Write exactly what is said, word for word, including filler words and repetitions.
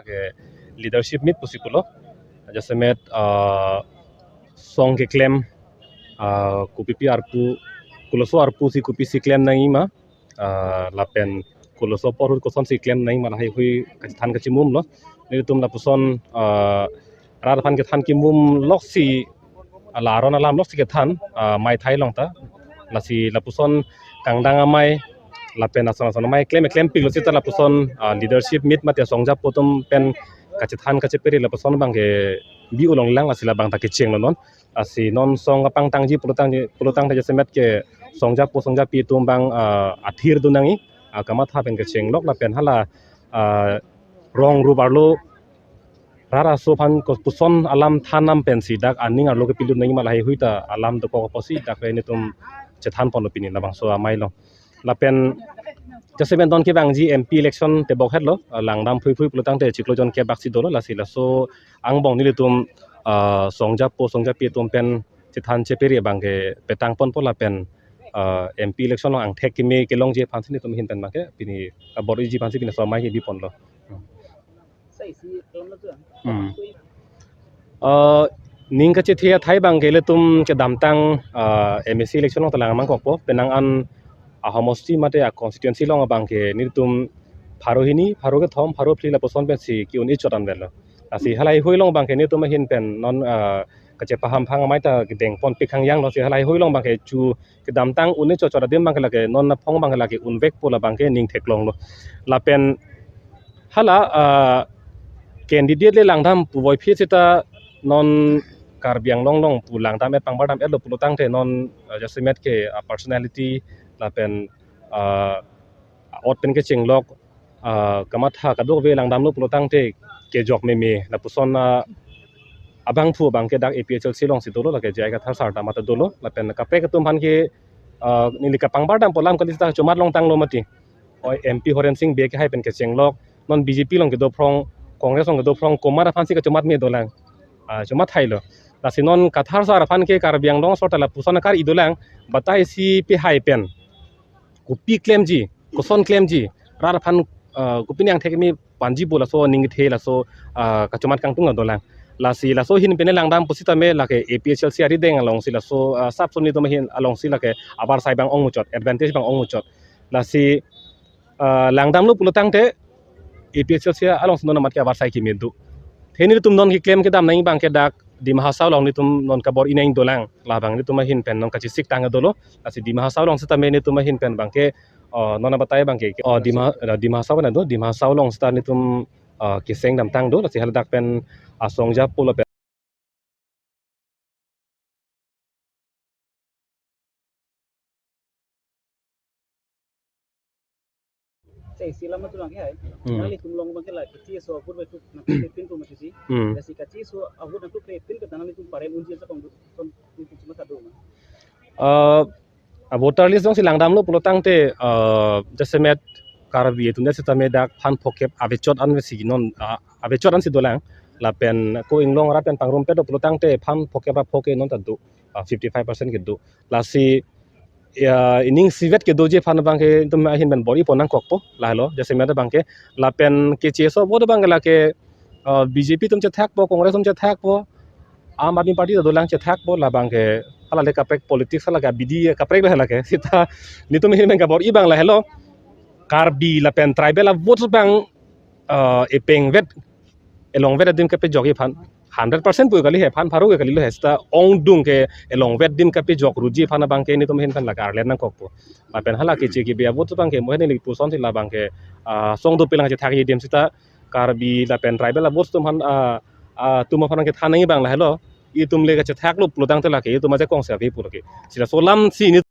Ke leadership meet pusi pulo. Jasemet, ah, song keklem, ah, kopipi arpu, koloso arpu si kopisi klem nangji ma, ah, lapen koloso apor ahut kosonsi klem nangji ma lahaihui kachethan kachimum lo. Nelitum lapuson, ah, rat aphan kethan kimum loksi, ah, la aron alam loksi kethan, ah, maithai along ta. Lasi lapuson kangdang amei lapen ason ason amei klem klempiklo seta lapuson, ah, leadership meet mate songjapo atum pen kachethan kachepere lapuson abangke bi ulong lang, lasi labang ta kechenglo non. Lasi non song kapangtangji pulotangji, pulotangte jasemet ke songjapo songjapi atum abang, ah, athir do nangji, ah, kamatha pen kechenglok lapen hala, ah, rong rup arlo rat aso aphan kopuson alam than nam pensi dak aning arlo kepilut nangji ma lahaihui ta alam dokok apotsi dak nelitum chethan ponlo pini labangso amei along. Lapen jasemet non kevangji M P election tebok hetlo, ah, langdam phuiphui pulotangte chiklo jon kebak si dolo, lasi laso angbong nelitum, ah, songjapo songjapi atum pen chethan chepere abangke petang ponpo lapen, ah, M P election along angthek keme kelongji aphansi nelitum ahin pen abangke pini kabor-iji aphansi pini laso amei kebi ponlo. Sai si kelang lo tuan. Hmm. Koi. Eh, ning kachethe athai abangke ilitum kedamtang, eh, M A C election along ta lang nangkokpo, penang an ahomosti mate a-constituency along abangke nelitum pharo hini, pharo kethom, pharo phli lapuson pensi ke-un-e chot anvetlo. Lasi halaihui along abangke nelitum ahin pen non, eh, kachepaham phang amei ta kedeng ponpik hangyang lo, si halaihui along abangke chu kedamtang un-e chot chot adim abangke lake non aphong abangke lake unvekpo labangke ning theklonglo. Lapen hala, ah, candidate le langdam puvoiphit seta non Karbi Anglong along pu langdam-et pangbardam-etlo pulotangte non, ah, jasemet ke, ah, personality lapen, ah, ot pen kechenglok, ah, kamatha kadokave langdamlo pulotangte kejok meme lapuson, ah, abangphu abangke dak A P H L C alongsi dolo, lake J I Kathar sir ta mate dolo, lapen kaprek atum aphan ke, ah, neli kapangbardampo alam kali seta chomat longtanglo mati. Oi M P Horen Sing Bey ke hai pen kechenglok, non B J P along kedo phrong, Congress along kedo phrong, komat aphansi kachomat me dolang. Ah, chomat thailo. Lasi non Kathar sir aphan ke Karbi Anglong asor ta lapuson akar-i dolang, batai si pi hai pen kopi klemji, koson klemji, rat aphan, ah, kopine angthek keme panji pu laso aning kethe laso, ah, kachomat kangtung dolang. Lasi laso ahin pen langdam pusitame lake A P H L C arideng alongsi laso, ah, sap sonni atum ahin alongsi lake avarsai abang ong muchot, advantage abang ong muchot. Lasi, ah, langdamlo pulotangte A P H L C alongsi non amat ke avarsai keme do. Te nelitum non keklem kedam nangji abangke dak Dima Hasao along nelitum non kabor-i nangji dolang, labang nelitum ahin pen non kachesik tang dolo. Lasi Dima Hasao along sitame nelitum ahin pen abangke, oh, non abatai abangke, oh, Dima, Dima Hasao na do, Dima Hasao along seta nelitum, ah, keseng damtang do, lasi haladak pen, ah, songjapo lapen Sai si lama tulang ke hai. Hmm. Nanglitum along abangke la kacheso ahut bai tu nangkle pin tu mati si. Hmm. Lasi kacheso ahut nangkle pin ke nanglitum parem unji sa kong kong itu cuma satu. Eh, a voter list alongsi langdamlo pulotangte, eh, jasemet Karbi atum det sitame dak phan phokep avechot anvet si non, ah, avechot ansi dolang. Lapen ko inglong rat pen pangrumpet do pulotangte phan phokep ra phoke non ta do, ah, fifty five percent kedo. Lasi, ya, ining isivet kedoji aphan abangke nelitum ahin pen bor-i pon nangkokpo, lahelo, jasemet abangke, lapen kacheso vote abangke lake, uh, B J P atum chethakpo, Congress atum chethakpo, Aam Aadmi Party ta dolang chethakpo, labangke, halale kaprek politics halake, abidi kaprek lahela ke, seta, nelitum ahin pen kabor-i abang lahelo, Karbi lapen tribal a vote abang, uh, epengvet, elongvet adim kepejokji aphan, hundred percent pu kali he, phan pharo ke kalilo he, seta ongdung ke elongvet adim kepejok ruji aphan abangke nelitum ahin pen lake arlet nangkokpo. Lapen hala keche kebe a vote abangke mo he neli puson si labangke, ah, song dopik lang chethakji adim seta Karbi lapen tribal a vote atum aphan, ah, ah, atum aphan kethan nangji abang lahelo. Itum le kachethaklo pulotangte lake itum ajakong si ave pu lake. Si laso alam si neli